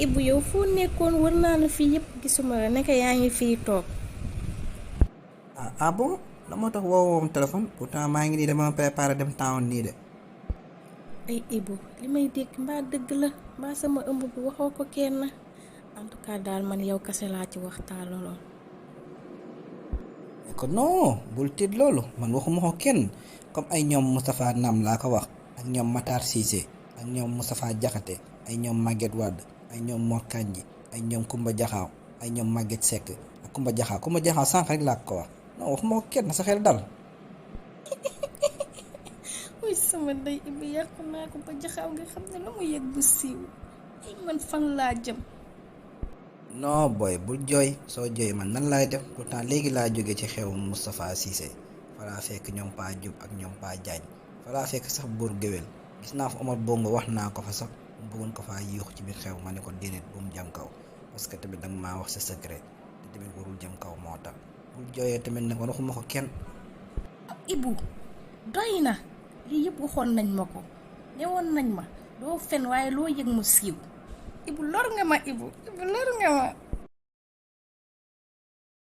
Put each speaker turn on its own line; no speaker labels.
Ibu yow foo nekkoon wër naa la fii yëpp gisuma la nekk yaa ngi fii toog.
ah bon la moo tax woowoo téléphone pourtant maa ngi nii dama préparé dem town nii de.
Ay Ibu li may dégg mbaa dëgg la mbaa sama ëmb bi waxoo ko kenn en tout cas daal man yow kase laa ci waxtaanaloon.
ne ko non bul tiit loolu man waxuma ko kenn comme ay ñoom Moustapha Nam laa ko wax ak ñoom Matar Cissé ak ñoom Moustapha Diakhaté ay ñoom Maguette Wade ay ñoom Mor Kandji ay ñoom Kumba Jaxaaw ay ñoom Maguette Seck ak Kumba Jaxaaw sànq rek laa ko wax non waxuma ko kenn sa xel dal.
muy sama ndey Ibu yàq naa ko ba jaxaw nga xam ne lu mu yëg bu siiw ay man fan laa jëm.
non boy bul jooy soo jooy man nan laay def pourtant léegi laa jóge ci xew Moustapha Cissé falaa fekk ñoom Pa Diop ak ñoom Pa Diagne falaa fekk sax buur géwél gis naa fa Omar Bongo wax naa ko fa sax mu bëggoon ko faa yuux ci biir xew ma ne ko déedéet bu mu jëm kaw parce que tamit danga maa wax sa secret te tamit warul jëm kaw moo tax bul jooyee tamit nag waxuma ko kenn.
Ibu doy na lii yëpp waxoon nañ ma ko newoon nañ ma doo fen waaye loo yëg mu siiw Ibu lor nga ma Ibu lor nga ma.